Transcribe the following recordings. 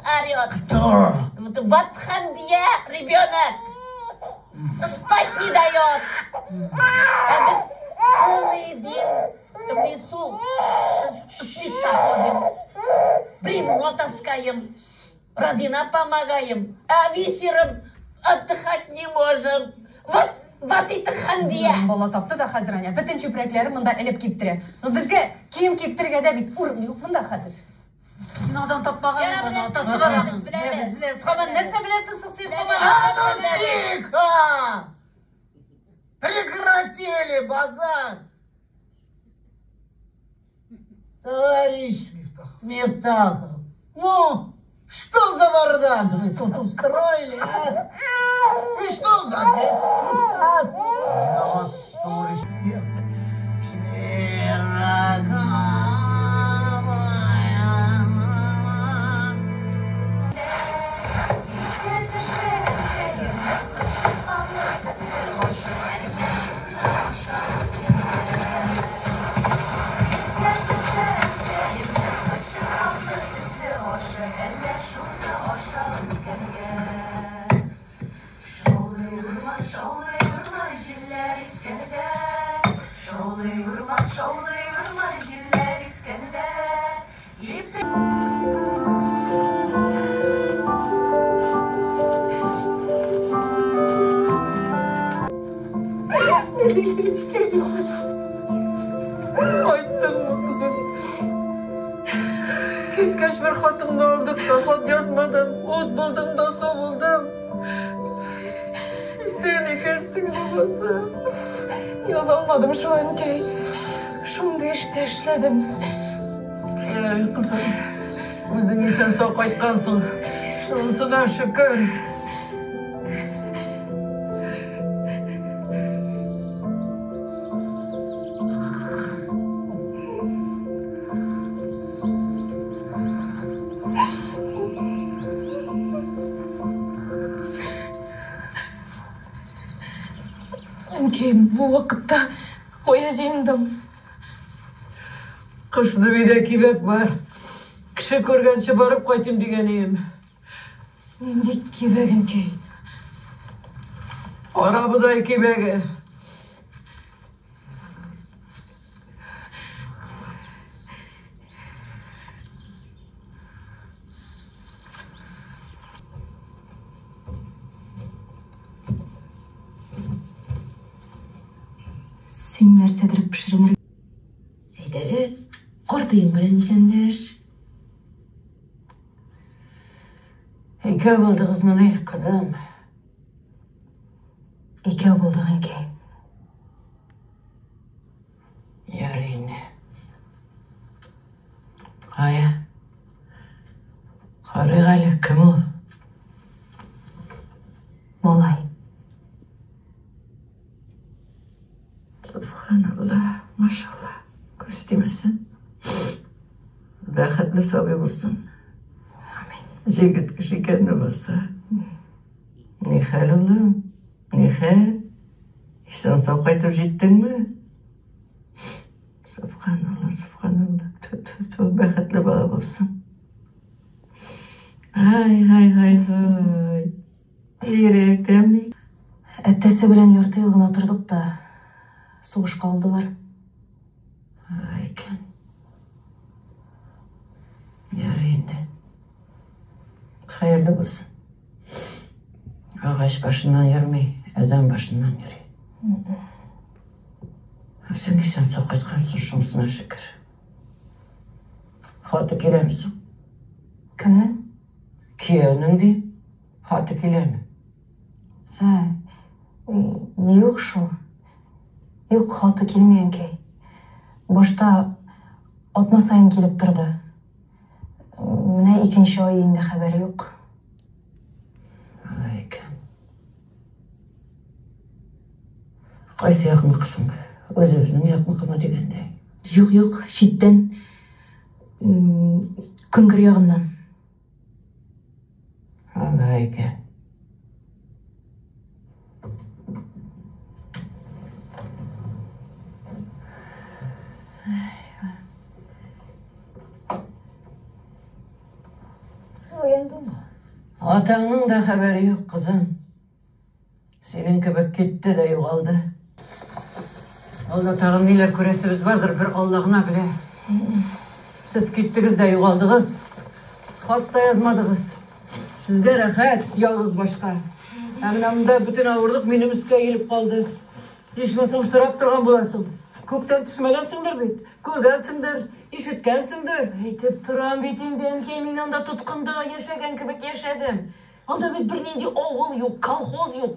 орет. Кто? Вот Хамдия ребенок. Спать не дает. А без целый день в лесу с ходим. Бревно таскаем. Родина помогаем. А вечером отдыхать не можем. Вот, вот это Хамдия. Бала тапты да хәзер әнә. Бөтен чүпрәкләрен монда элеп киптерә. Ну безгә кием киптерергә дә бит урын юк монда хәзер. Кинодан тапмаган Яра, аны, беләбез, атасы бар аның. Беләбез, беләбез. Һаман нәрсә беләсең соң син һаман? А ну тихо! Прекратили базар! Товарищ Мифтахов, ну, что за бардак вы тут устроили, а? И что за детский сад? Кайттыңмы, кызым? Киткәч бер хатыңны алдык та, хат язмадың. Ут булдың да су булдым. Исән икәнсең булмаса. Яза алмадым шул, әнкәй. Шундый эштә эшләдем. Әй, кызым, үзең исән сау кайткансың. Шунысына шөкер. Әнкәй, бу вакытта кая җыендың? Кышны өйдә кибәк бар. Кеше күргәнче барып кайтыйм дигән идем. Нинди кибәк, әнкәй? Карабодай кибәге. Син нәрсәдер пешеренер. Әйдәле, картыем белән исәнләш. Икәү булдыгызмыни, кызым? Икәү булдык, әнкәй. Ярый инде. Кая? Карыйк әле, кем ул? Малай. Субханалла, машалла. Күз тимәсен. Бәхетле сабый булсын. Амин. Җегет кеше икән булса. Ни хәл, улым? Ни хәл? Исән сау кайтып җиттеңме? Субханалла, субханалла. Тфү, тфү, тфү, бәхетле бала булсын. Һай, һай, һай, һай. Бигрәк тәмле. Әттәсе белән ярты ел гына тордык та, сугышка алдылар. Алай икән. Ярый инде. Хәерле булсын. Агач башыннан йөрми, адәм башыннан йөри. Үзең исән сау кайткансың, шунысына шөкер. Хаты киләме соң? Кемнең? Кияүнең ди. Хаты киләме? Ә, юк шул. Юк, хаты килми, әнкәй. Башта атна саен килеп торды. Менә икенче ай инде хәбәр юк. Алай икән. Кайсы якныкы соң? Үзебезнең якныкымы дигәндәй. Юк, юк, читтән. Көнгер ягыннан. Алай икән. Уяндыңмы? Атаңның да хәбәре юк, кызым. Синең кебек китте дә югалды. Алда тагын ниләр күрәсебез бардыр, бер Алла гына белә. Сез киттегез дә югалдыгыз. Хат та язмадыгыз. Сезгә рәхәт, ялгыз башка. Ә менә монда бөтен авырлык минем өскә килеп калды. Ичмасам сорап торган буласың. Күктән төшмәгәнсеңдер бит. Күргәнсеңдер, ишеткәнсеңдер. Әйтеп торам бит инде, әнкәй, мин анда тоткында яшәгән кебек яшәдем. Анда бит бернинди авыл юк, колхоз юк.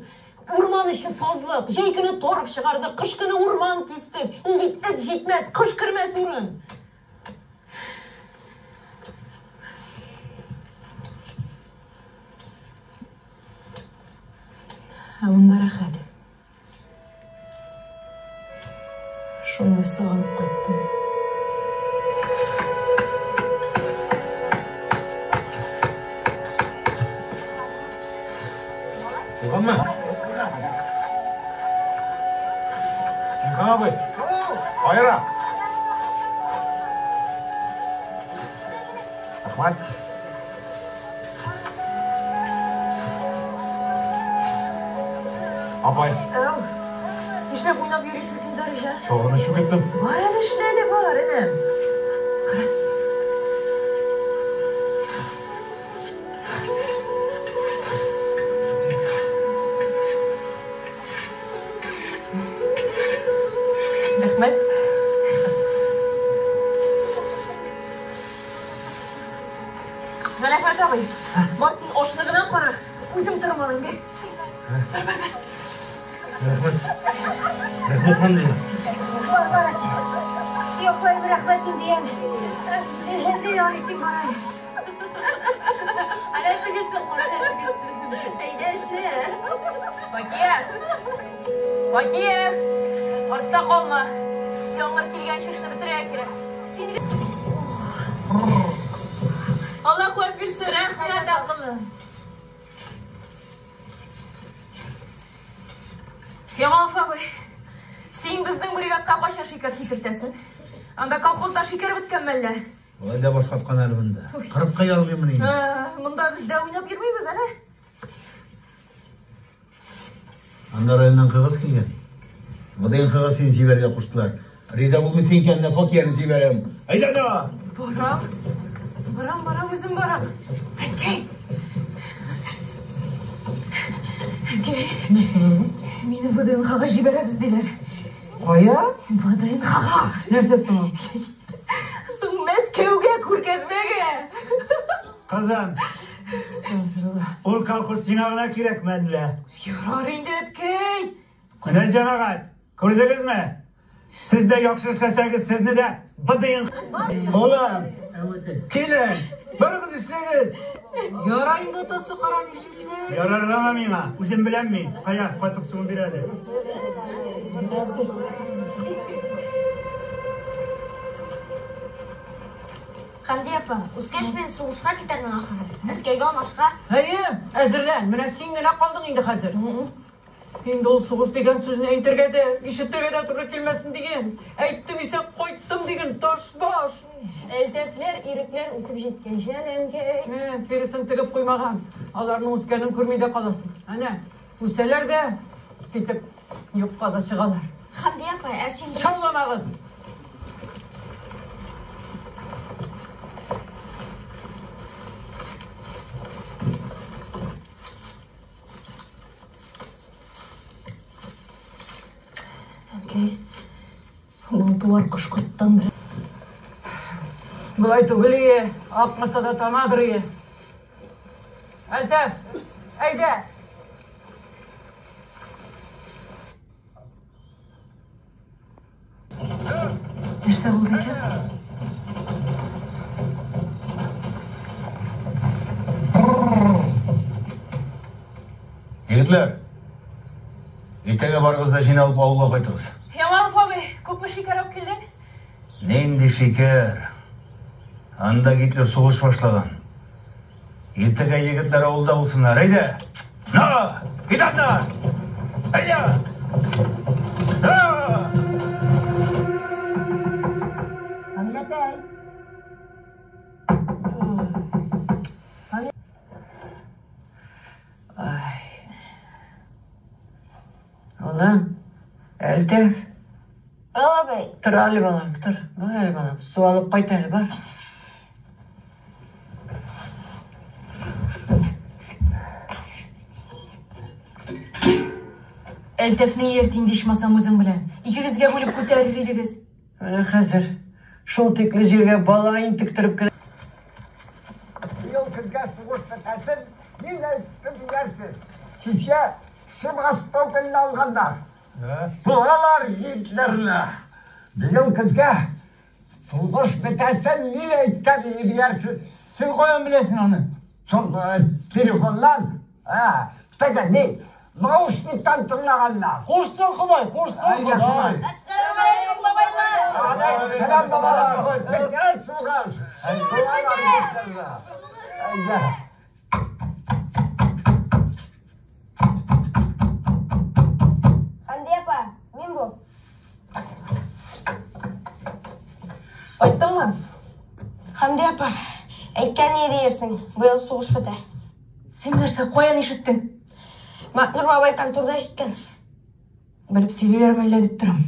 Урман эче сазлык. Җәй көне торф чыгардык, кыш көне урман кистек. Ул бит эт җитмәс, кош кермәс урын. Ә монда рәхәт. Шундый сагынып кайттым. Булганмы? Илһам абый, кайра. Рәхмәт. Апай. Әу, нишләп уйнап йөрисең син, Зарифҗан? Чалгыны чүкеттем. Бар әле, эшлә әле, бар, энем. Кара. Рәхмәт. Галәхмәт абый, бар син ашны гына кара, үзем тормалыйм, бир. Бар, бар, бар. Рәхмәт. Рәхмәт, Хәмдия. Бар, бар, әтисе. Яклайым, рәхмәт инде, яме. Әнә, ярый син бар әле. Әнә тегесе, кара, әнә тегесе. Әйдә эшлә. Факия! Факия! Артта калма. Яңгыр килгәнче эшне бетерергә кирәк. Син Алла куәт бирсен, рәхмәт акыллым. Ямалов абый, син безнең бригадка кайчан шикәр китертәсең? Анда колхозда шикәр беткән мәллә? Болай да баш каткан әле монда. Кырыкка ярылыймыни? Монда без дә уйнап йөрмибез әле. Анда районнан кагаз килгән. ВДНХга сине җибәрергә куштылар. Риза булмыйсың икән, менә Факияне җибәрәм. Әйдә анда! Барам. Барам, барам, үзем барам. Әнкәй! Әнкәй. Нәрсә булды? Мине ВДНХга җибәрәбез диләр. Кая? ВДНХга. Нәрсә соң ул? Соң Мәскәүгә күргәзмәгә. Кызым, ул колхоз сиңа гына кирәкме әллә? Ярар инде, әткәй. Менә җәмәгать, күрдегезме? Сез дә яхшы эшләсәгез, сезне дә БДН. Улым, килен, барыгыз эшләгез. Ярар инде, атасы, кара нишлисең? Ярарламы миңа? Үзем беләм мин. Кая, катык суын бир әле. Хәзер. Хәмдия апа, үскәч мин сугышка китәрмен ахыры. Әткәйгә алмашка. Әйе, әзерлән. Менә син генә калдың инде хәзер. Инде ул сугыш дигән сүзне әйтергә дә, ишетергә дә туры килмәсен диген. Әйттем исә кайттым диген, ташбаш. Әлтәфләр, ирекләр үсеп җиткәнче әле, әнкәй. Ә, тиресен тегеп куймаган. Аларның үскәнен күрми дә каласың. Әнә, үсәләр дә, китеп юкка да чыгалар. Хәмдия апа, ә син Шауламагыз! Әнкәй, мал-туар кош-корттан бер. Болай түгел ие, акмаса да тамадыр ие. Әлтәф, әйдә! Нәрсә булды икән? Егетләр, иртәгә барыгыз да җыйналып авылга кайтыгыз. Ямалов абый, күпме шикәр алып килдең? Нинди шикәр? Анда Гитлер сугыш башлаган. Иртәгә егетләр авылда булсыннар. Әйдә! На! Кит аннан! Әйдә! На! Камиләпәй. Балам, Әлтәф. Ал, әбәй. Тор әле, балам, тор. Бар әле, балам. Су алып кайт әле, бар. Әлтәфне иярт инде ичмасам үзең белән. Икегезгә бүлеп күтәрер идегез. Менә хәзер шул тикле җиргә бала интектереп кенә. Быел көзгә сугыш бетәсен мин әйттем диярсез. Кичә Севастопольне алганнар. Буалар Гитлерны. Быел көзгә сугыш бетәсен мин әйттем диярсез. Син каян беләсең аны? Шул телефоннан, теге ни, наушниктан тыңлаганнар. Кушсын Ходай, кушсын Ходай. Әссәламәләйкүм, бабайлар. Сәлам, бабалар. Беткән сугыш. Сугыш бетә. Әйдә. Хәмдия апа, мин бу. Кайттыңмы? Хәмдия апа, әйткән ни диерсең, быел сугыш бетә. Син нәрсә, каян ишеттең? Мәкнур бабай конторда ишеткән. Белеп сөйлиләрме әллә дип торам.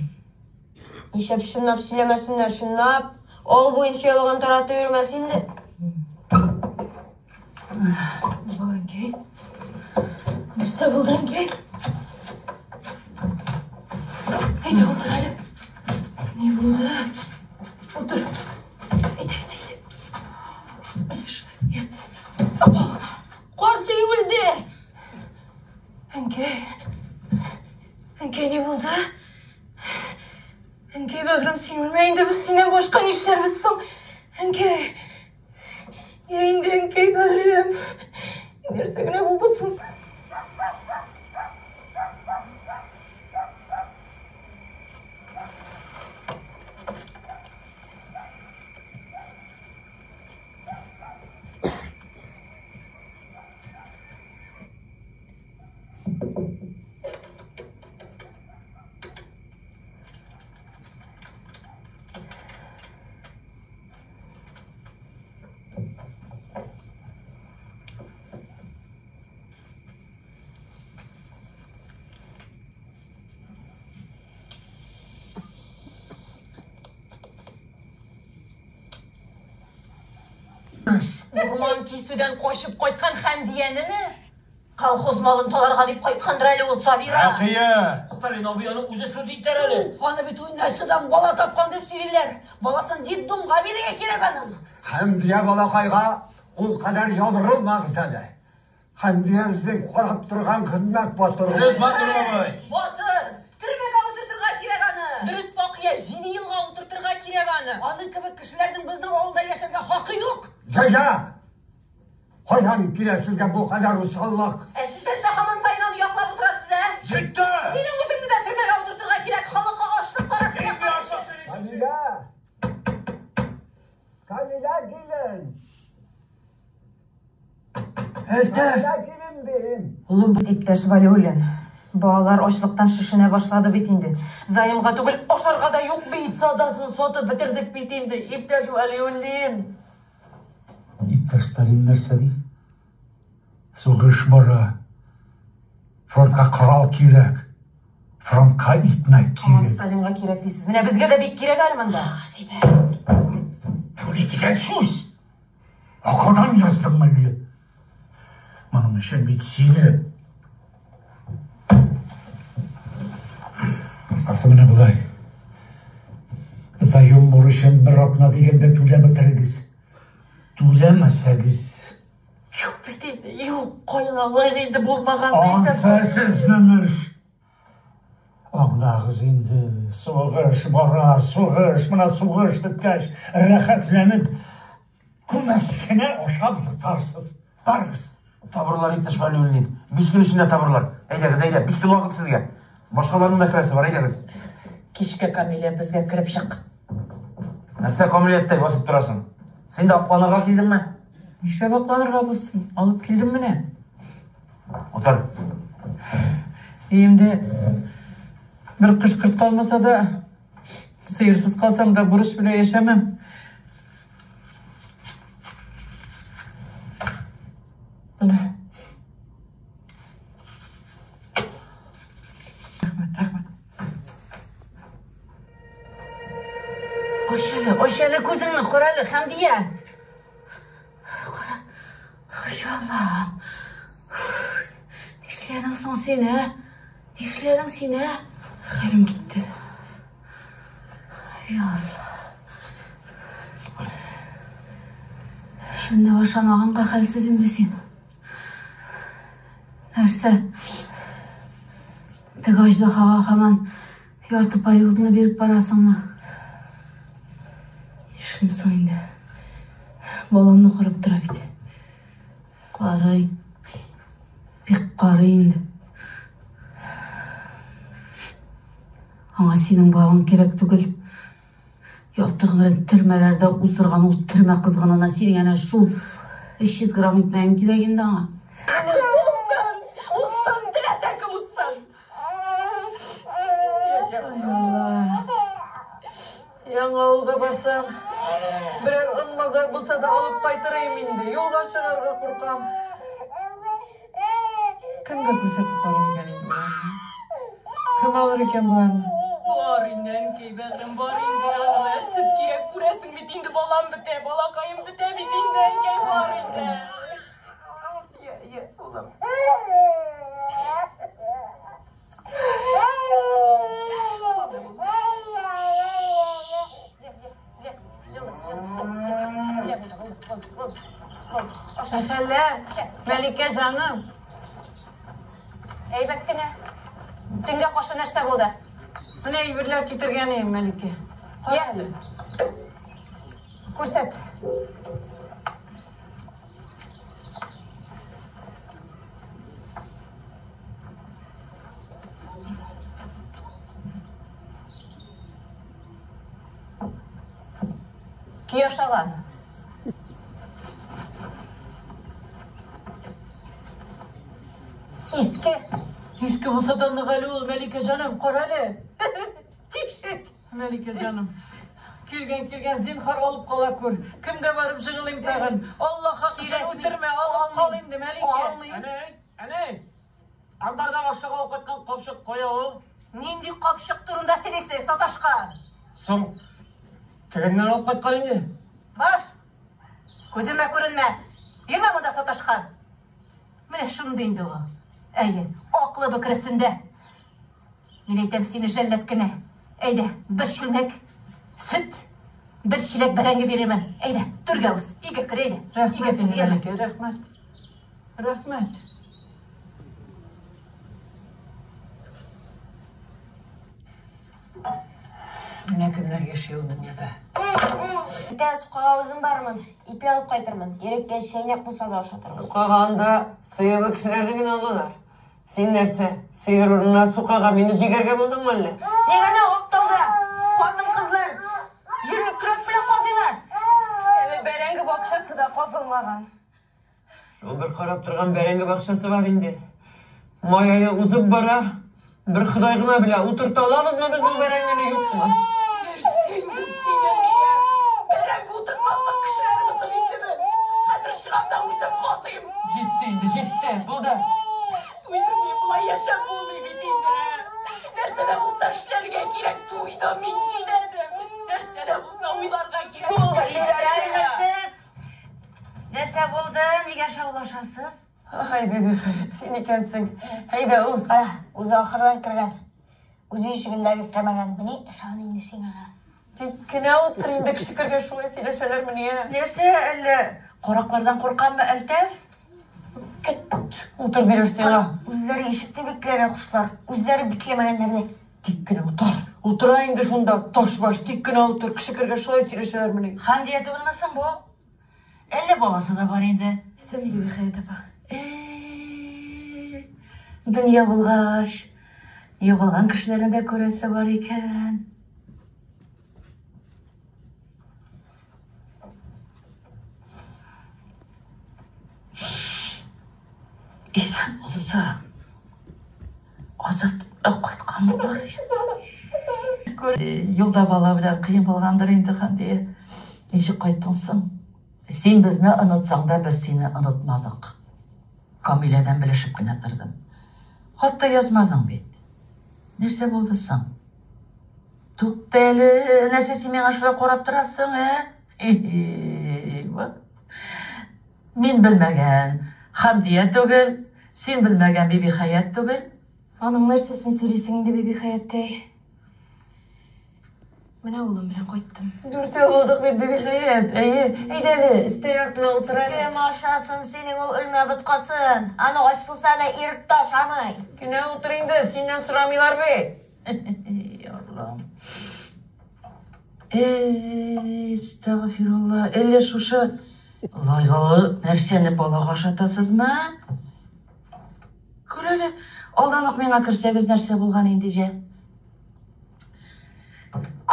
Нишләп чынлап сөйләмәсеннәр, чынлап. Авыл буенча ялган таратып йөрмәс инде. Әнкәй. Нәрсә булды, әнкәй? Әйдә, утыр әле. Ни булды? Утыр. Әйдә, әйдә, әйдә. Менә шулай. Апа, Картый үлде. Әнкәй. Әнкәй, ни булды? Әнкәй, бәгърем, син үлмә инде, без синнән башка нишләрбез соң? Әнкәй. Я инде, әнкәй, бәгърем. Нәрсә генә булды соң? Урман кисүдән качып кайткан Хәмдиянеме? Колхоз малын таларга дип кайткандыр әле ул Сабира. Рәкыя! Сталин абый аның үзе сүз итәр әле. Аны бит уйнашыдан бала тапкан дип сөйлиләр. Баласын детдомга бирергә кирәк аның. Хәмдия балакайга ул кадәр ябырылмагыз әле. Хәмдия безнең карап торган хезмәт батыры. Дөрес, Батыр бабай. Батыр, төрмәгә утыртырга кирәк аны. Дөрес Факия, 7 елга утыртырга кирәк аны. Аның кебек кешеләрнең безнең авылда яшәргә хакы юк. Җәҗә! Кайдан килә сезгә бу кадәр усаллык? Ә сез нәрсә һаман саен аны яклап утырасыз, ә? Җитте! Синең үзеңне дә төрмәгә утыртырга кирәк, халыкка ачлык таратып яткан өчен. Камилә! Камилә килен! Әлтәф! Камилә килен дим! Улым, Иптәш Валиуллин, балалар ачлыктан шешенә башлады бит инде. Заемга түгел, ашарга да юк бит. Садасын сатып бетердек бит инде, иптәш Валиуллин. Иптәш Сталин нәрсә ди? Сугыш бара. Фронтка корал кирәк. Фронтка икмәк Һаман кирәк. Сталинга кирәк дисез. Менә безгә дә бик кирәк әле монда. Бу ни дигән сүз? Акылдан яздыңмы әллә? Моның өчен бит сине. Кыскасы менә болай. Заем бурычын бер атна дигәндә түләп бетерегез. Түләмәсәгез, Юк бит инде, юк, каян алыйк инде булмаган Ансы сезнең эш. Аңлагыз инде, сугыш бара, сугыш, менә сугыш беткәч, рәхәтләнеп, күмәч кенә ашап ятарсыз. Барыгыз. Табырлар, иптәш Валиуллин. 5 көн эчендә табырлар. Әйдәгез, әйдә, 5 көн вакыт сезгә. Башкаларның да керәсе бар, әйдәгез. Кичкә Камилә безгә кереп чык. Нәрсә Камиләттәй басып торасың? Син дә акланырга килдеңме? Нишләп акланырга булсын? Алып килдем менә. Утыр. Өемдә бер кышкырт калмаса да, сыерсыз калсам да бурыч белән яшәмәм. Менә. Рәхмәт, рәхмәт. Ач әле, ач әле күзеңне, кара әле, Хәмдия. Кара. Ай, Аллам. Нишләдең соң син, ә? Нишләдең син, ә? Хәлем китте. Ай, Алла. Шунда ашамаганга хәлсез инде син. Нәрсә? Теге аждаһага һаман ярты паёгыңны биреп барасыңмы? Нишлим соң инде? Баламны карап тора бит. Карый. Бик карый инде. Аңа синең балаң кирәк түгел. Ярты гомерен төрмәләрдә уздырган ул төрмә кызганына синең әнә шул 300 грамм икмәгең кирәк инде аңа. Узсын! Узсын! Теләсә кем узсын! Яңа авылга барсам, берәр он-мазар булса да алып кайтырыем инде. Юлга чыгарга куркам. Кемгә күрсәтеп карыйм икән инде боларны? Кем алыр икән боларны? Бар инде, әнкәй, бәгърем, бар инде. Аңа сөт кирәк, күрәсең бит инде, балам бетә, балакаем бетә бит инде, әнкәй, бар инде. Я, я, улым. Хәлләр, Мәликә җаным. Әйбәт кенә. Төнгә каршы нәрсә булды? Менә әйберләр китергән идем, Мәликә. Я. Күрсәт. Көй ашаган. Иске. Иске булса да нык әле ул, Мәликә җаным, кара әле. Тишек. Мәликә җаным. Килгән, килгән, зинһар алып кала күр. Кемгә барып жыгылыйм тагын? Алла хакы өчен үтермә, алып кал инде, Мәликә. Әнәй, әнәй. Амбардан ашлык алып кайткан капчык кая ул? Нинди капчык турында сөйлисең, саташкан? Соң, тегеннән алып кайткан инде. Бар. Күземә күренмә. Йөрмә монда саташкан. Менә шундый инде ул. Әйе, аклы бөкресендә. Мин әйтәм сине жәлләп кенә. Әйдә, бер чүлмәк сөт, бер чиләк бәрәңге бирермен. Әйдә, түргә уз, өйгә кер, әйдә. Рәхмәт инде, Мәликә, рәхмәт. Рәхмәт. Менә кемнәр яши ул дөньяда. Иртә сукага үзем барырмын, ипи алып кайтырмын. Йөрәккә чәйнәк булса да ашатырбыз. Сукага анда сыерлы кешеләрне генә алалар. Син нәрсә, сыер урынына сукага мине җигәргә булдыңмы әллә? Нигә әнә Актауда хатын-кызлар җирне көрәк белән казыйлар? Әле бәрәңге бакчасы да казылмаган. Шул бер карап торган бәрәңге бакчасы бар инде. Май ае узып бара. Бер Ходай гына белә, утырта алабызмы без ул бәрәңгене, юкмы? Нәрсә инде син, әниә? Бәрәңге утыртмаслык кешеләрме соң инде без? Хәзер чыгам да үзем казыйм. Җитте инде, җитте, булды. Туйдым мин, болай яшәп булмый бит инде. Нәрсә дә булса эшләргә кирәк, туйдым мин, җиләдем. Нәрсә дә булса уйларга кирәк. Исәнмесез. Нәрсә булды? Нигә шаулашасыз? Ай, Бибихәят, син икәнсең. Әйдә, уз. Кара, үзе ахырдан кергән. Үзе ишеген дә бикләмәгән. Менә ышан инде син аңа. Тик кенә утыр инде, кеше кергәч шулай сөйләшәләрмени, ә? Нәрсә, әллә караклардан куркамы Әлтәф? Утыр диләр сиңа. Үзләре ишекне бикләргә куштылар. Үзләре бикләмәгәннәр дә. Тик кенә утыр. Утыра инде шунда, ташбаш, тик кенә утыр. Кеше кергәч шулай сөйләшәләрмени? Хәмдия түгелме соң бу? Әллә баласы да бар инде? Исән Бибихәят апа. Э, дөнья булгач, югалган кешеләрне дә күрәсе бар икән. Исән булса, Азат та кайткан булыр. Юлда бала белән кыен булгандыр инде, Хәмдия. Ничек кайттың соң? Син безне онытсаң да, без сине онытмадык. Камиләдән белешеп кенә тордым. Хат та язмадың бит. Нәрсә булды соң? Тукта әле, нәрсә син миңа шулай карап торасың, ә? Мин белмәгән Хәмдия түгел, син белмәгән Бибихәят түгел. Аның нәрсәсен сөйлисең инде, Бибихәяттәй? Менә улым белән кайттым. Дүртәү булдык бит, Бибихәят. Әйе, әйдә әле, өстәл артына утыр әле. Кем ашасын синең ул үлмә боткасын? Аны ач булса да ир тотә ашамый. Генә утыр инде, синнән сорамыйлар бит. Аллам. Эй, әстәгъфирулла, әллә шушы лайлалы нәрсәне балага ашатасызмы? Күр әле, алдан ук миңа керсәгез нәрсә булган инде, җә.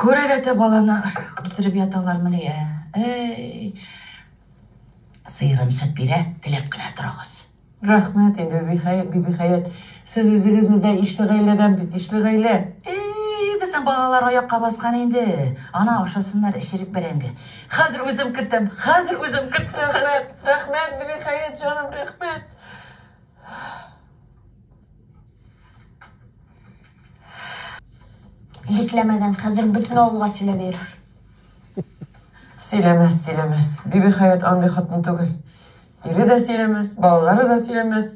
Күр әле тә баланы үтереп яталармыни, ә? Эй, сыерым сөт бирә, теләп кенә торыгыз. Рәхмәт инде, Бибихәят, Бибихәят. Сез үзегезне дә ишле гаиләдән бит, ишле гаилә. Эй, безнең балалар аякка баскан инде. Ана, ашасыннар, эчерик бәрәңге. Хәзер үзем кертәм, хәзер үзем кертәм. Рәхмәт, рәхмәт, Бибихәят җаным, рәхмәт. Бикләмәгән, хәзер бөтен авылга сөйләп йөрер. Сөйләмәс, сөйләмәс. Бибихәят андый хатын түгел. Ире дә сөйләмәс, балалары да сөйләмәс.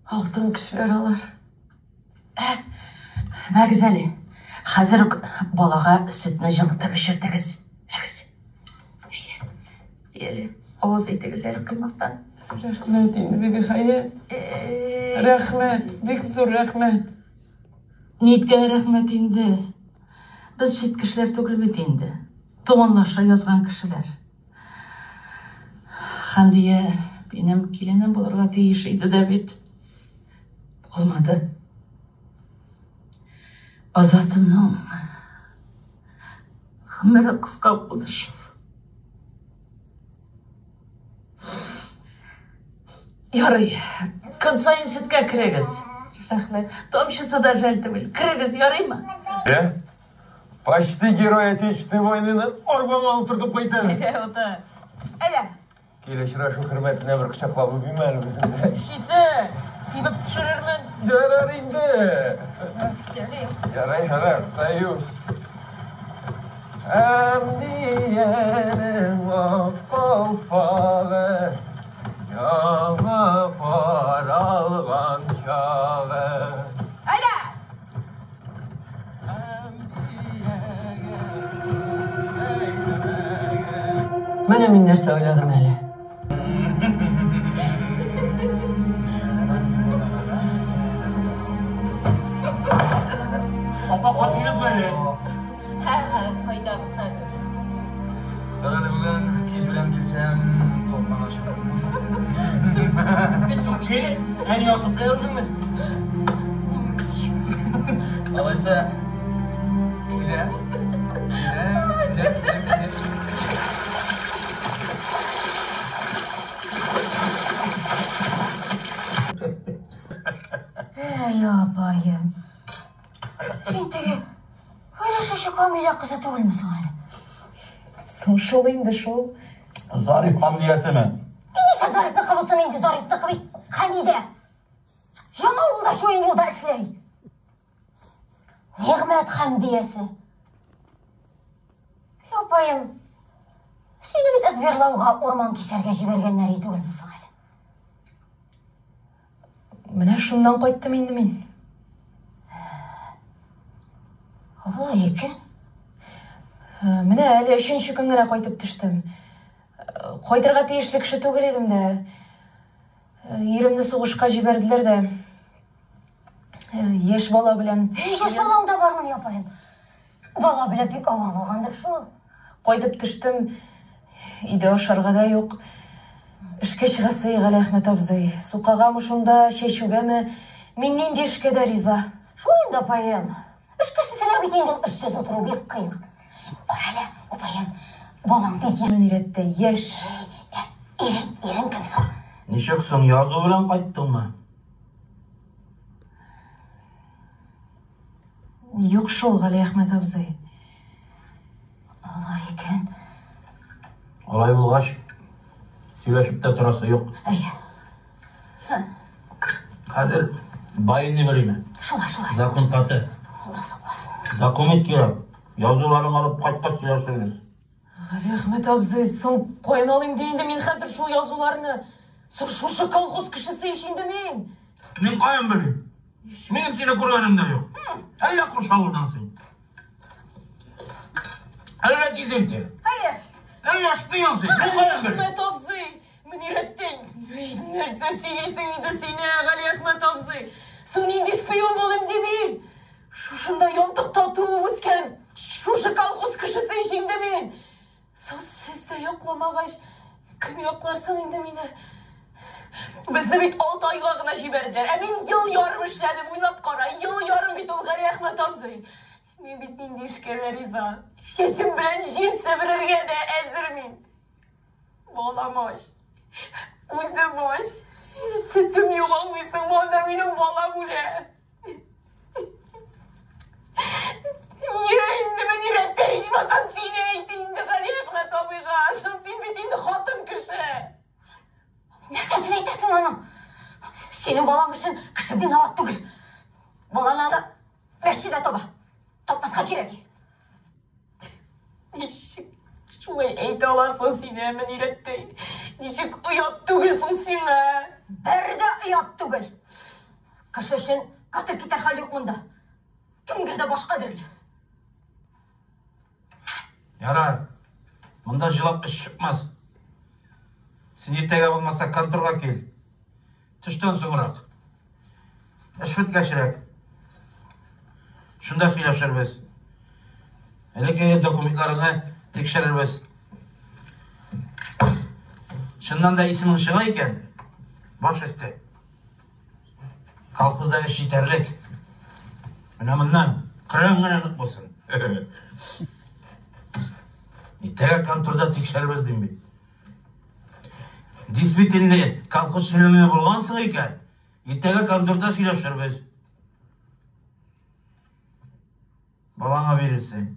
Алтын кешеләр алар. Ә, мәгез әле. Хәзер үк балага сөтне җылытып эчертегез. Мәгез. Әле авыз итегез әле коймактан. Рәхмәт инде, Бибихәят. Рәхмәт, бик зур рәхмәт. Ниткән рәхмәт инде? Без чит кешеләр түгел бит инде. Туганлаша язган кешеләр. Хәмдия минем киленем булырга тиеш иде дә бит. Булмады. Азатымның гомере кыска булды шул. Ярый, көн саен сөткә керегез. Рәхмәт. Тамчысы да жәл түгел. Керегез, ярыймы? Э? Почти герой Отечественной войны арбаңа алып тотып кайтам. Әйдә, ота. Әйдә. Кил очрашу хөрмәтенә бер кочаклап үбим әле үзеңне. Шисе, тибеп төшерермен. Ярар инде. Сәлим. Ярай, ярар, союз. Әмдиянең ак калфагы, яңа каралган чагы. Әйдә! Менә мин нәрсә уйладым әле. Апа, кайтмыйбызмы әле? Һә, һә, кайтабыз хәзер. Ярар, бүген кич белән килсәм, капканы ачасың. Кил, әни асып куяр үзеңне. Алайса, киләм, киләм, киләм, киләм, киләм. Әй, апаем. Син теге Вәләшәче Камилә кызы түгелме соң әле? Соң шул инде шул. Зариф Хамдиясеме? Нишләп Зарифныкы булсын инде, Зарифныкы бит Хәмидә. Яңа авылда чуен юлда эшләй. Нигъмәт Хәмдиясе. Апаем, сине бит Изберлауга урман кисәргә җибәргәннәр иде түгелме соң әле? Менә шуннан кайттым инде мин. Алай икән. Менә әле өченче көн генә кайтып төштем. Кайтырга тиешле кеше түгел идем дә. Иремне сугышка җибәрделәр дә. Яшь бала белән. Яшь балаң да бармыни, апаем? Бала белән бик авыр булгандыр шул. Кайтып төштем, өйдә ашарга да юк. Эшкә чыгасы Галиәхмәт абзый. Сукагамы шунда, чәчүгәме, мин нинди эшкә дә риза. Шул инде, апаем. Эш кешесенә бит инде эшсез утыру бик кыен. Кара әле, апаем, балаң бик яшь. Мөнирәттә яшь. Ирең, ирең кем соң? Ничек соң, язу белән кайттыңмы? Юк шул, Галиәхмәт абзый. Алай икән. Алай булгач, сөйләшеп тә торасы юк. Әйе. Хәзер военный время. Шулай, шулай. Закон каты. Алла сакласын. Документ кирәк. Язуларын алып кайткач сөйләшербез. Галиәхмәт абзый, соң каян алыйм ди инде мин хәзер шул язуларны? Соң шушы колхоз кешесе ич инде мин. Мин каян белим? Минем сине күргәнем дә юк. Әллә күрше авылдан син. Әллә дезертир. Хәер. Әллә шпион син. Мин каян белим? Галиәхмәт абзый, Мөнирәттәй, нәрсә сөйлисең инде син, ә, Галиәхмәт абзый? Соң нинди шпион булыйм ди мин? Шушында янтыкта туып үскән, шушы колхоз кешесе ич инде мин. Соң сез дә якламагач, кем яклар соң инде мине? Безне бит алты айга гына җибәрделәр, ә мин ел ярым эшләдем, уйлап кара, ел ярым бит ул, Галиәхмәт абзый. Мин бит нинди эшкә дә риза. Чәчем белән җир себерергә дә әзер мин. Балам ач. Үзем ач. Сөтем юк, аңлыйсыңмы, анда минем балам үлә. Йә инде Мөнирәттә ичмасам син әйт инде Галиәхмәт абыйга. Соң син бит инде хатын кеше. Нәрсәсен әйтәсең аның? Синең балаң өчен кеше виноват түгел. Баланы аны Мәрсидә таба. Тапмаска кирәк. Ничек шулай әйтә аласың син, ә, Мөнирәттәй? Ничек оят түгел соң сиңа? Бер дә оят түгел. Кеше өчен катып китәр хәл юк монда. Кемгә дә баш кадерле. Ярар. Монда җылап эш чыкмас. Син иртәгә булмаса конторга кил. Төштән соңрак. Эш беткәчрәк. Шунда сөйләшербез. Элеккеге документларыңны тикшерербез. Чыннан да исемең чыга икән, баш өсте. Колхозда эш җитәрлек. Менә моннан көрәң генә нык булсын. Иртәгә конторда тикшерербез дим бит. Действительно, колхоз члены булгансың икән, иртәгә конторда сөйләшербез. Балаңа бирерсең.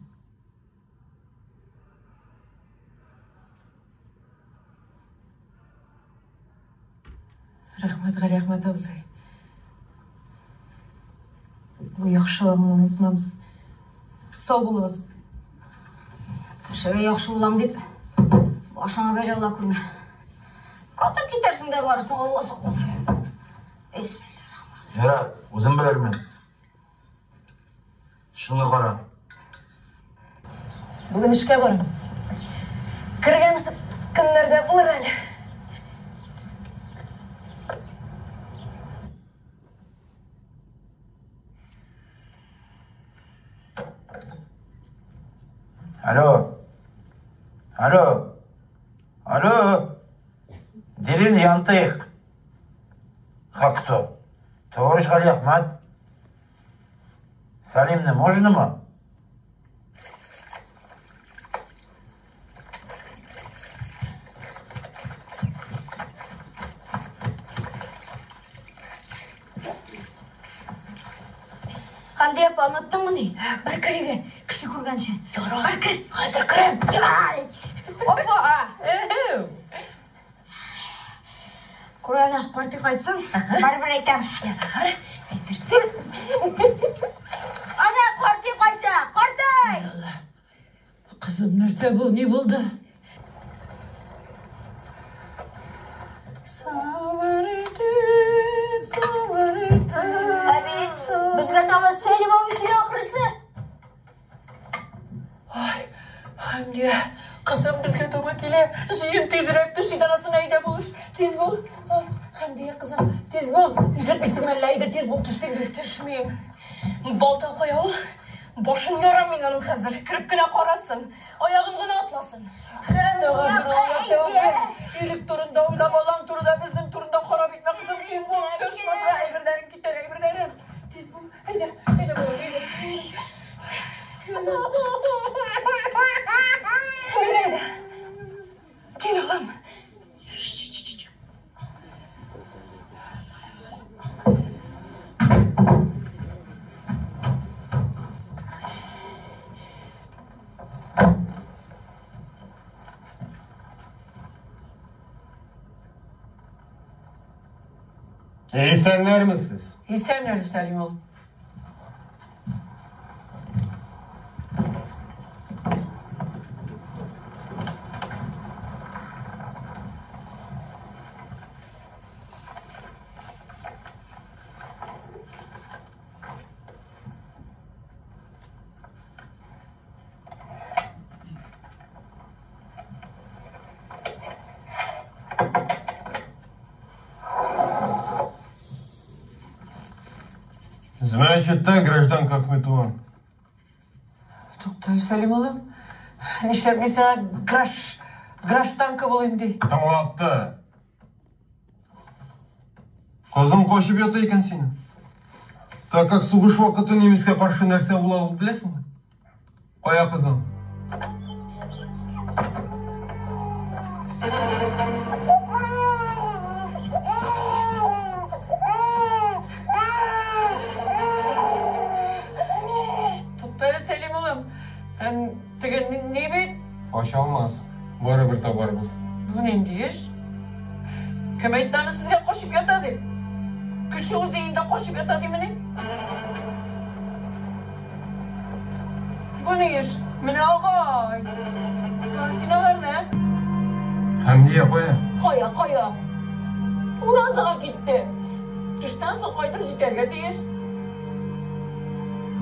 Рәхмәт, Галиәхмәт абзый. Бу яхшылыгыңны онытмам. Сау булыгыз. Кешегә яхшы булам дип, башыңа бәла ала күрмә. Катып китәрсең дә барысын, Алла сакласын. Ярар, үзем белермен. Шуны кара. Бүген эшкә барам. Кергән көннәрдә булыр әле. Алло. Алло. Алло. Деревня Янтык. Как кто? Товарищ Галиахмат. Салимны можно мы? Хәмдия апа, оныттыңмыни? Бар керегә, кеше күргәнче. Ярар. Бар кер. Хәзер керәм. Опа! Күрәнә, карты кайтсын, барыбер әйтәм. Ярар, әйтерсең. Ана, карты кайта, картай! Кызым, нәрсә бу, ни булды? Әби, безгә тагы Сәлим абый килә ахрысы. Ай, Хәмдия, кызым безгә таба килә. Җыен тизрәк төш идарасына әйдә булыш. Тиз бул. Ай, Хәмдия, кызым, тиз бул. Ишетмисеңме әллә, әйдә тиз бул, төш инде. Төшмим. Балта кая ул? Башын ярам мин аның хәзер. Кереп кенә карасын. Аягын гына атласын. Әстәгъфирулла, Ирек турында уйла, балаң турында, безнең турында харап итмә, кызым, тиз бул, төш, монда әйберләрең китәр, әйберләрең. Тиз бул, әйдә, әйдә, балам, әйдә. Әйдә, әйдә. Кил, улым. Исәннәрмесез? Исән әле, Сәлим ул. Значит так, гражданка Ахметова. Тукта, Сәлим улым. Нишләп мин сиңа граш, гражданка булыйм ди? Тыңлапты. Кызың качып ята икән синең. Так как сугыш вакыты немецкә каршы нәрсә була ул беләсеңме? Кая кызың? Тукта әле, Сәлим улым. Ән, теге ни бит? Ача алмас. Барыбер табарбыз. Бу нинди эш? Кем әйтте аны сезгә качып ята дип? Кеше үз өендә качып ята димени? Бу ни эш? Менә агай. Кара син аларны, ә? Хәмдия кая? Кая, кая? Уразага китте. Төштән соң кайтып җитәргә тиеш.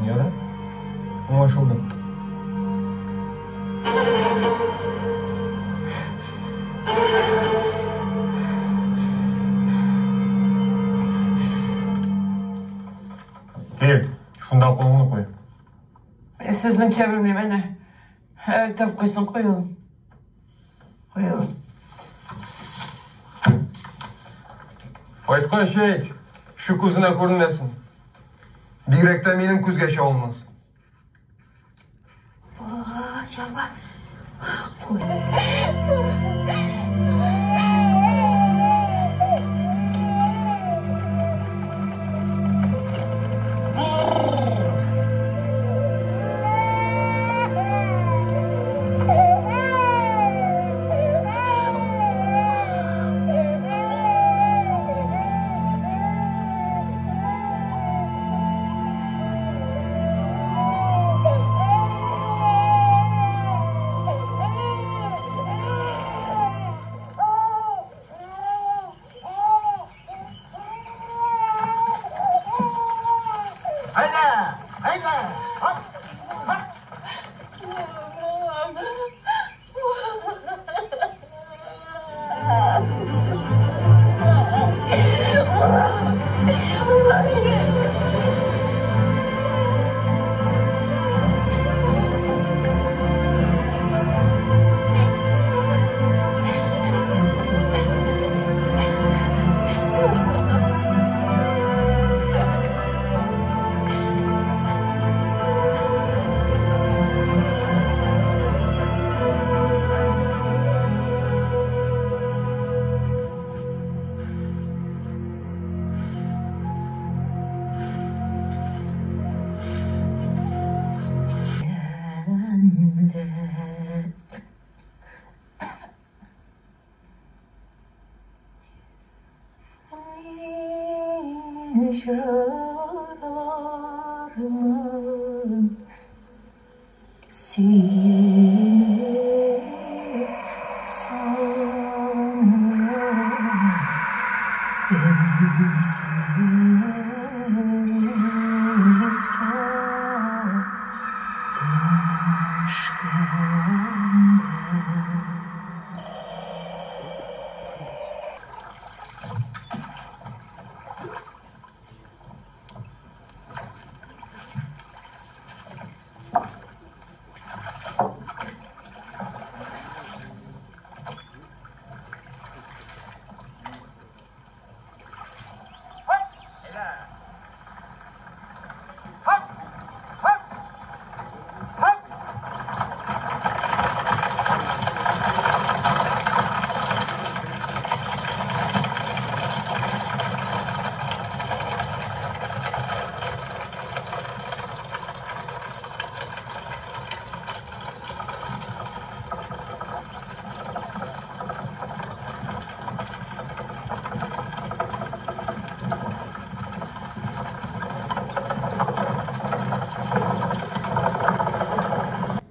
Ярар. Аңлашылды. Кил, шунда кулыңны куй. Сезнеңчә белмим, әнә. Әле тапкайсың, куй улым. Куй улым. Кайткач әйт, кеше күзенә күренмәсен. Бигрәк тә минем күзгә чалынмасын. Чаба. Әйдә, әйдә, хоп, хоп. Мин җырлармын сине сагынып, исемем искә төшкәндә.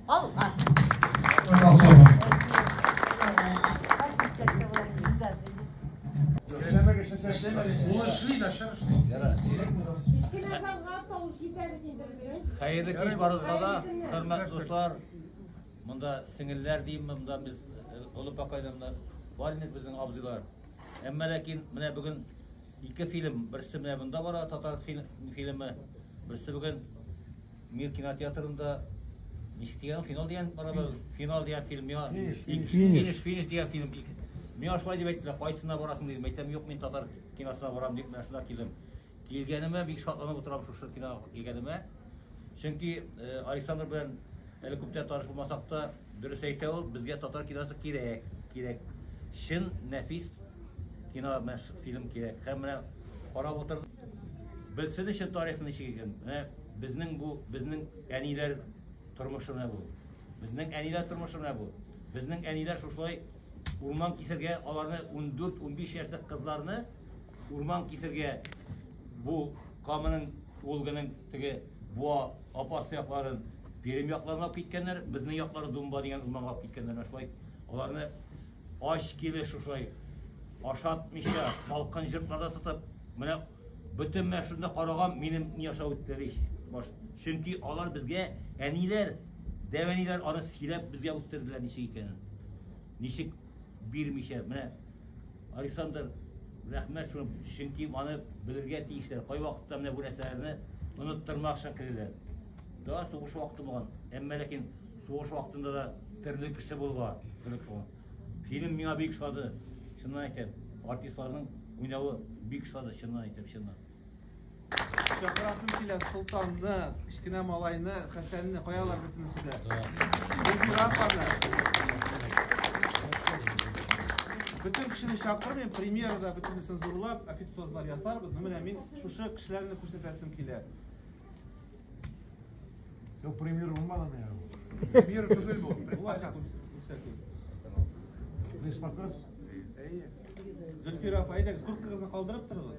Алла. Кечкенә залга тавыш җитә бит инде безнең. Хәерле кич барыгызга да, хөрмәтле дуслар. Монда сеңелләр димме, монда без олы пакайда монда бар инде безнең абзыйлар. Әмма ләкин менә бүген Ике фильм, берсе менә монда бара, татар фильмы, берсе бүген Мир кинотеатрында ничек дигән, финал дигән бара, финал дигән фильм миңа финиш, финиш дигән фильм. Миңа шулай дип әйттеләр, кайсына барасың дидем. Әйтәм, юк, мин татар киносына барам дип, менә шунда килдем. Килгәнемә бик шатланып утырам шушы кинога килгәнемә. Чөнки Александр белән әле күптән таныш булмасак та, дөрес әйтә ул, безгә татар киносы кирәк, кирәк. Чын нәфис кино, менә фильм кирәк. Һәм менә карап утырдым. Белсен өчен тарихны ничек икән. Менә безнең бу, безнең әниләр тормышы менә бу. Безнең әниләр тормышы менә бу. Безнең әниләр шушылай урман кисергә, аларны 14-15 яшьлек кызларны урман кисергә бу Каманың, Волганың теге Буа, Апас якларын, Пермь якларына алып киткәннәр, безнең яклары Думба дигән урманга алып киткәннәр. Менә шулай аларны ач килеш шушылай ашатмыйча, салкын җыртларда тотып, менә бөтен менә шунда караган минем ни аша үттеләр ич баш. Чөнки алар безгә әниләр, дәү әниләр аны сөйләп безгә үстерделәр ничек икәнен. Ничек бирмичә. Менә Александр, рәхмәт шуны, чөнки аны белергә тиешләр. Кайвакытта менә бу нәрсәләрне оныттырмакчы керәләр. Да, сугыш вакыты булган. Әмма ләкин сугыш вакытында да төрле кеше булган. Төрле кеше булган. Фильм миңа бик ошады. Чыннан әйтәм, артистларның уйнавы бик ошады, чыннан әйтәм, чыннан. Чакырасым килә Солтанны, кечкенә малайны, Хәсәнне, каялар бөтенесе дә. Гөлфирә апаны. Бөтен кешене чакырмыйм, премьерада бөтенесен зурлап, официозлар ясарбыз. Ну, менә мин шушы кешеләрне күрсәтәсем килә. Юк, премьера булмады миңа. Премьера түгел бу, предпоказ күрсәтү. Предпоказ? Әйе. Зөлфирә апа, әйдәгез, курткагызны калдырып торыгыз.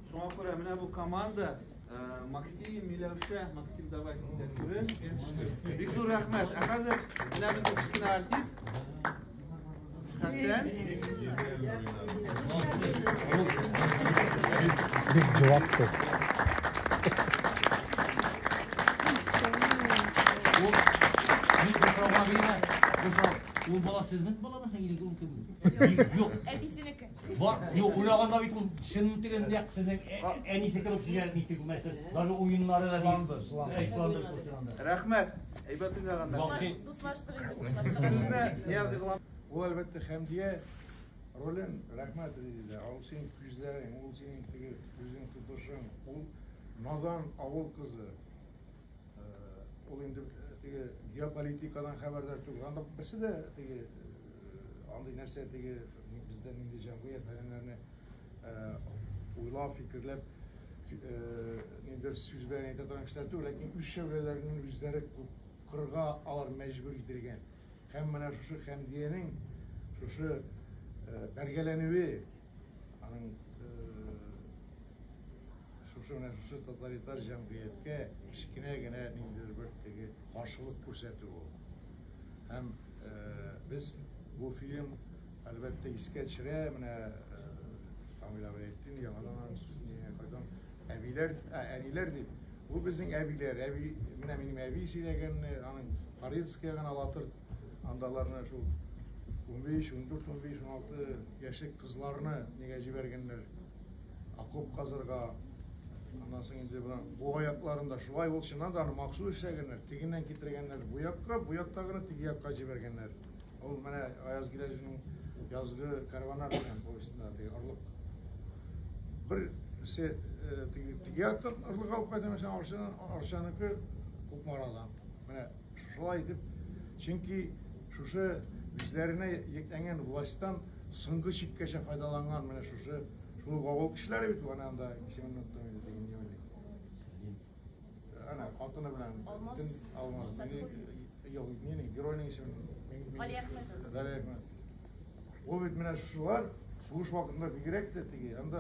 Шуңа күрә менә бу команда э, Максим, Миләүшә, Максим, давай син күрен. Бик зур рәхмәт. Ә хәзер менә безнең кечкенә артист Хәсән. Бик җылап тор. Ул бала сезнең баламы соң или ул кем? Юк. Әтисенеке. Бар, юк, уйлаганда бит ул чын теге нәкъ сезнең әнисе кебек сөйләр бит мәсәлән. Даже уеннары да Сыланды, сыланды. Рәхмәт. Әйбәт уйнаганда. Дуслаштык инде, дуслаштык. Сүзне Ниязи Гылам. Ул әлбәттә Хәмдия ролен рәхмәт Резидә. Ул синең күзләрең, ул синең теге үзең тотышың, ул надан авыл кызы. Ул инде теге геополитикадан хәбәрдар түгел. Анда берсе дә теге андый нәрсә теге бездә нинди җәмгыять фәләннәрне уйлап, фикерләп ниндидер сүз белән әйтә торган кешеләр түгел, ләкин үз шәүләләреннән үзләре куркырга алар мәҗбүр ителгән. Һәм менә шушы Хәмдиянең шушы бәргәләнүе, аның шушы менә шушы тоталитар җәмгыятькә кечкенә генә ниндидер бер теге каршылык күрсәтү ул. Һәм без бу фильм әлбәттә искә төшерә, менә Камил абый әйтте инде, яңадан аның сүзенә кайтам. Әбиләр, әниләр дип. Бу безнең әбиләр, әби, менә минем әби сөйләгәнне, аның Порецкая гына латыр, анда аларны шул 15, 14, 15, 16 яшьлек кызларны нигә җибәргәннәр? Окоп казырга. Аннан соң инде бу бу аякларында шулай ул чыннан да аны махсус эшләгәннәр. Тегеннән китергәннәр бу якка, бу яктагыны теге якка җибәргәннәр. Ул менә Аяз Гиләҗинең язгы карваннар дигән повестенда теге орлык. Берсе э, теге теге яктан орлык алып кайта, мәсәлән, Арчадан, Арчаныкы Кукмарадан. Менә шулай итеп, чөнки шушы үзләренә йөкләнгән властьтан соңгы чиккәчә файдаланган менә шушы шул ук авыл кешеләре бит ул, әнә анда исемен оныттым инде теге ни уйлый. Әнә хатыны белән Алмаз. Алмаз. Юк, нинең геройның исемен Гали Әхмәтов. Гали Әхмәтов. Ул бит менә шулар сугыш вакытында бигрәк тә теге, анда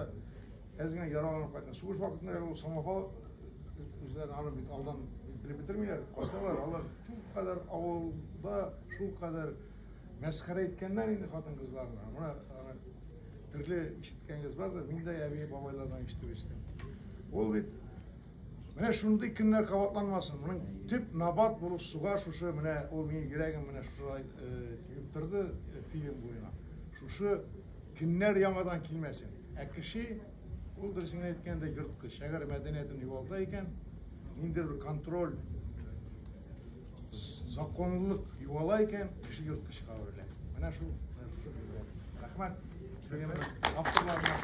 әз генә яраланып кайткан. Сугыш вакытында ул самофал үзләрен аны бит алдан белеп бетермиләр. Кайталар, алар шул кадәр авылда шул кадәр мәсхәрә иткәннәр инде хатын-кызларны. Менә аны төрле ишеткәнегез бардыр, мин дә әби бабайлардан ишетеп үстем. Ул бит Менә шундый көннәр кабатланмасын. Моның төп набат булып суга шушы менә ул минем йөрәгем менә шушылай тибеп торды фильм буена. Шушы көннәр яңадан килмәсен. Ә кеше ул дөресен генә әйткәндә ерткыч. Әгәр мәдәниятен югалта икән, ниндидер бер контроль, законлылык югала икән, кеше ерткычка әверелә. Менә шул, менә шушы гыйбрәт. Рәхмәт фильмның авторларына.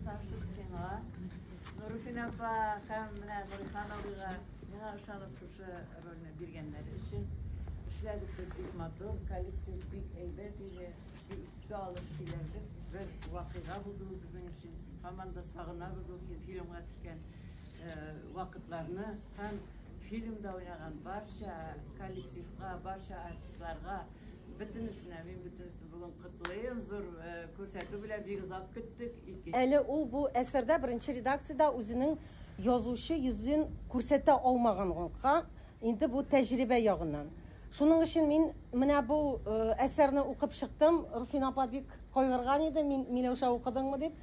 Саша сиңа, Нуруфин апа һәм менә Нурихан абыйга миңа ышанып шушы рольне биргәннәре өчен. Эшләдек без бик матур, коллектив бик әйбәт иде. Бик искә алып сөйләдек. Бер вакыйга булды ул безнең өчен. Һаман да сагынабыз ул фильмга төшкән вакытларны һәм фильмда уйнаган барча коллективка, барча артистларга Бөтенесенә, мин бөтенесен бүген котлыйм. Зур күрсәтү белән бик озак көттек. Ике. Әле ул бу әсәрдә беренче редакциядә үзенең язучы йөзен күрсәтә алмаганга, инде бу тәҗрибә ягыннан. Шуның өчен мин менә бу әсәрне укып чыктым. Руфин апа бик кайгырган иде, мин Миләүшә укыдыңмы дип.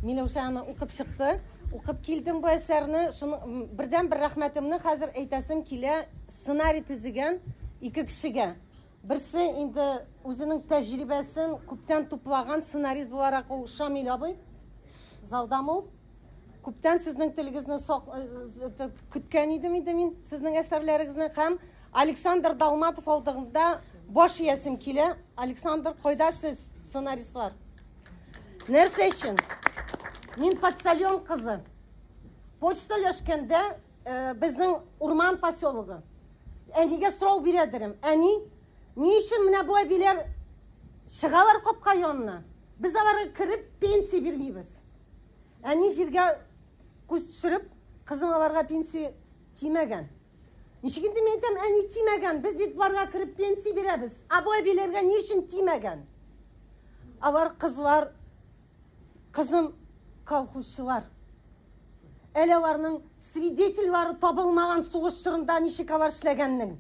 Миләүшә аны укып чыкты. Укып килдем бу әсәрне. Шуны бердән-бер рәхмәтемне хәзер әйтәсем килә сценарий төзегән ике кешегә. Берсе инде үзенең тәҗрибәсен күптән туплаган сценарист буларак ул Шамил абый. Залдамы ул? Күптән сезнең телегезне э, көткән идем инде мин сезнең әсәрләрегезне һәм Александр Далматов алдында баш иясем килә. Александр, кайда сез, сценаристлар? Нәрсә өчен? Мин почтальон кызы. Почта өләшкәндә э, безнең урман поселогы. Әнигә сорау бирәдерем. Әни, ни өчен менә бу әбиләр чыгалар капка янына? Без аларга кереп пенсия бирмибез. Әни җиргә күз төшереп, кызым аларга пенсия тимәгән. Ничек инде мин әйтәм, әни тимәгән, без бит боларга кереп пенсия бирәбез. Ә бу әбиләргә ни өчен тимәгән? Алар кызлар, кызым колхозчылар. Әле аларның свидетельлары табылмаган сугыш чорында ничек алар эшләгәннең.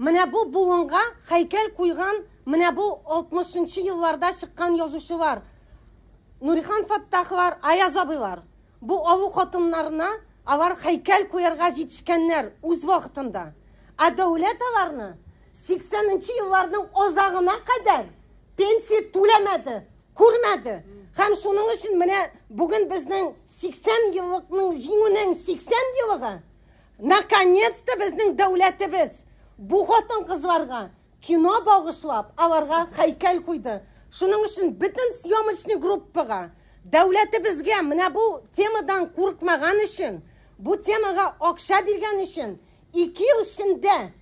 Менә бу буынга һәйкәл куйган менә бу 60 нчы елларда чыккан язучылар. Нурихан Фаттаховлар, Аяз абыйлар. Бу авыл хатыннарына алар һәйкәл куярга җитешкәннәр үз вакытында. Ә дәүләт аларны 80 нче елларның азагына кадәр пенсия түләмәде. Күрмәде. Һәм шуның өчен менә бүген безнең 80 еллыкның җиңүнең 80 еллыгы. Наконец-то безнең дәүләтебез бу хатын-кызларга кино багышлап, аларга һәйкәл куйды. Шуның өчен бөтен съемочный группага, дәүләтебезгә менә бу темадан курыкмаган өчен, бу темага акча биргән өчен, ике ел эчендә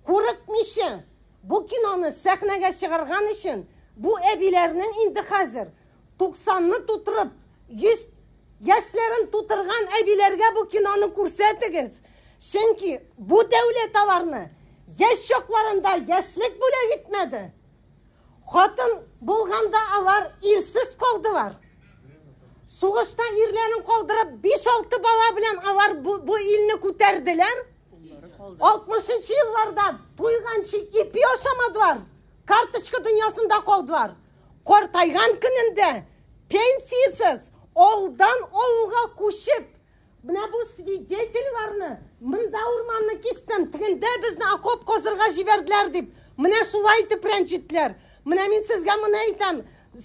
курыкмыйча Бу киноны сәхнәгә чыгарган өчен бу әбиләрнең инде хәзер туксанны тутырып, 100 яшьләрен тутырган әбиләргә бу киноны күрсәтегез. Чөнки бу дәүләт аларны яшь чакларында яшьлек бүләк итмәде. Хатын булганда алар ирсез калдылар. Сугышта ирләрен калдырып, 5-6 бала белән алар бу, бу илне күтәрделәр. 60 елларда туйганчы ипи ашамадылар. Карточка дөньясында калдылар. Картайган көнендә пенсиясез авылдан авылга күчеп, менә бу свидетельләрне монда урманны кистем, тегендә безне окоп казырга җибәрделәр дип, менә шулай итеп рәнҗеттеләр. Менә мин сезгә моны әйтәм.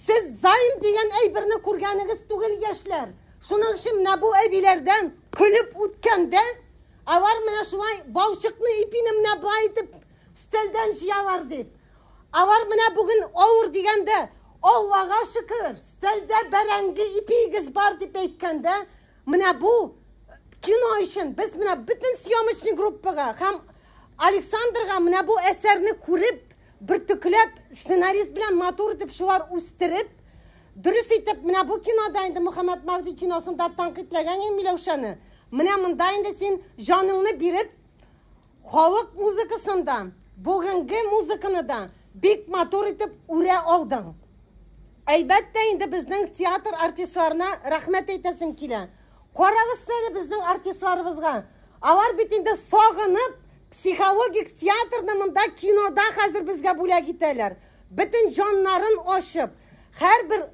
Сез займ дигән әйберне күргәнегез түгел, яшьләр. Шуның өчен менә бу әбиләрдән көлеп үткәндә, Алар менә шулай балчыкны, ипине менә болай итеп өстәлдән җыялар дип. Алар менә бүген авыр дигәндә, Аллага шөкер, өстәлдә бәрәңге ипиегез бар дип әйткәндә, менә бу кино өчен без менә бөтен съемочный группага һәм Александрга менә бу әсәрне күреп, бөртекләп, сценарист белән матур итеп шулар үстереп, дөрес итеп менә бу кинода инде Мөхәммәт Мәһди киносында тәнкыйтьләгән инде Миләүшәне. Менә монда инде син җаныңны биреп, халык музыкасын да, бүгенге музыканы да бик матур итеп үрә алдың. Әлбәттә инде безнең театр артистларына рәхмәт әйтәсем килә. Карагыз әле безнең артистларыбызга. Алар бит инде сагынып, психологик театрны монда кинода хәзер безгә бүләк итәләр. Бөтен җаннарын ачып, һәрбер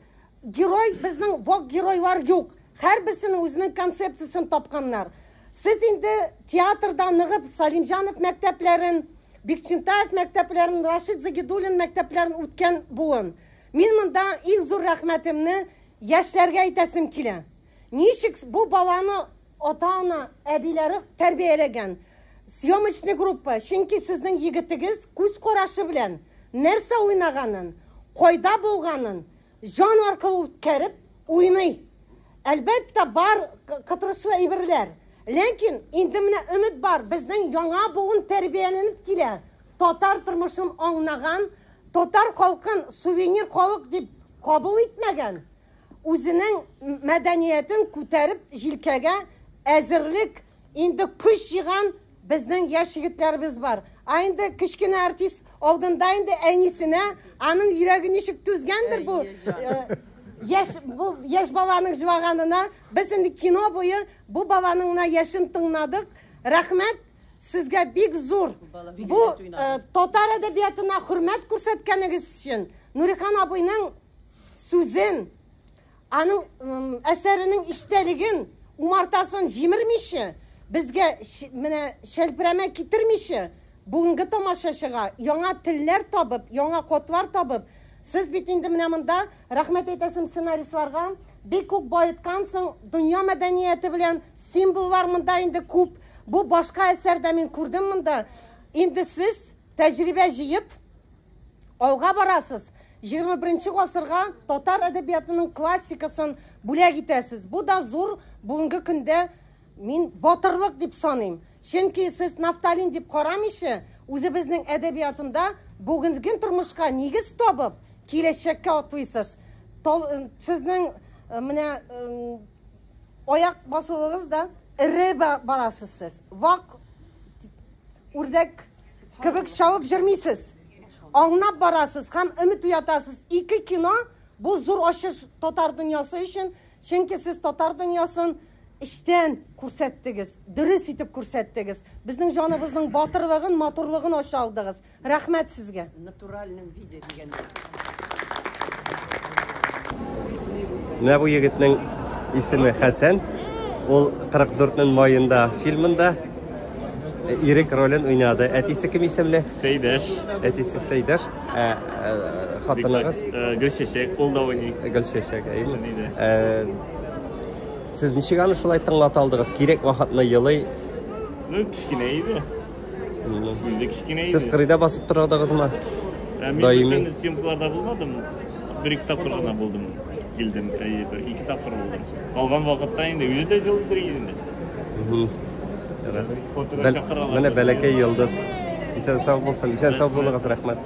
герой безнең вак геройлар юк. Һәрберсенең үзенең концепциясен тапканнар. Сез инде театрда ныгып Салимҗанов мәктәпләрен, Бикчентаев мәктәпләрен, Рашид Загидуллин мәктәпләрен үткән буын. Мин монда иң зур рәхмәтемне яшьләргә әйтәсем килә. Ничек бу баланы ата-ана, әбиләре тәрбияләгән. Съемочный группа, чөнки сезнең егетегез күз карашы белән нәрсә уйнаганын, кайда булганын җан аркылы үткәреп уйный. Әлбәттә, бар кытырышлы әйберләр. Ләкин инде менә өмет бар, безнең яңа буын тәрбияләнеп килә. Татар тормышын аңнаган, татар халкын сувенир халык дип кабул итмәгән, үзенең мәдәниятен күтәреп җилкәгә әзерлек, инде көч җыйган безнең яшь егетләребез бар. Ә инде кечкенә артист алдында инде әнисенә аның йөрәге ничек түзгәндер бу яшь бу яшь баланың җылаганына. Без инде кино буе бу баланың менә яшен тыңладык. Рәхмәт сезгә бик зур. Бу татар әдәбиятына хөрмәт күрсәткәнегез өчен. Нурихан абыйның сүзен, аның әсәренең эчтәлеген, умартасын җимермичә, безгә менә шәлперәмә китермичә, бүгенге тамашачыга яңа телләр табып, яңа кодлар табып, сез бит инде менә монда, рәхмәт әйтәсем сценаристларга, бик күп баеткансың, дөнья мәдәнияте белән символлар монда инде күп. Бу башка әсәрдә мин күрдем монда. Инде сез тәҗрибә җыеп, алга барасыз. 21 гасырга татар әдәбиятының классикасын бүләк итәсез. Бу да зур бүгенге көндә мин батырлык дип саныйм. Чөнки сез нафталин дип карамыйча, үзебезнең әдәбиятында бүгенге тормышка нигез табып, киләчәккә атлыйсыз. Сезнең менә аяк басуыгыз да эре барасыз сез. Вак үрдәк кебек чабып йөрмисез. Аңлап барасыз һәм өмет уятасыз. Ике кино бу зур ачыш татар дөньясы өчен, чөнки сез татар дөньясын эчтән күрсәттегез, дөрес итеп күрсәттегез. Безнең җаныбызның батырлыгын, матурлыгын ача алдыгыз. Рәхмәт сезгә. В натуральном виде дигәндә. Менә бу егетнең исеме Хәсән. Ул 44-нең маенда фильмында Ирек ролен уйнады. Әтисе кем исемле? Сәйдәш. Әтисе Сәйдәш. Ә, хатыныгыз? Гөлчәчәк, ул да уйный. Гөлчәчәк, әйеме? Сез ничек аны шулай тыңлата алдыгыз? Кирәк вакытны елый. Ну, кечкенә иде. Үзе кечкенә иде. Сез кырыйда басып торадыгызмы? Мин Даими. бөтен съемкаларда булмадым. Бер ике тапкыр гына булдым. Килдем, әйе, бер ике тапкыр булдым. Калган вакытта инде үзе дә җылыдыр инде. Менә бәләкәй йолдыз. Исән сау булсын. Исән сау булыгыз, рәхмәт.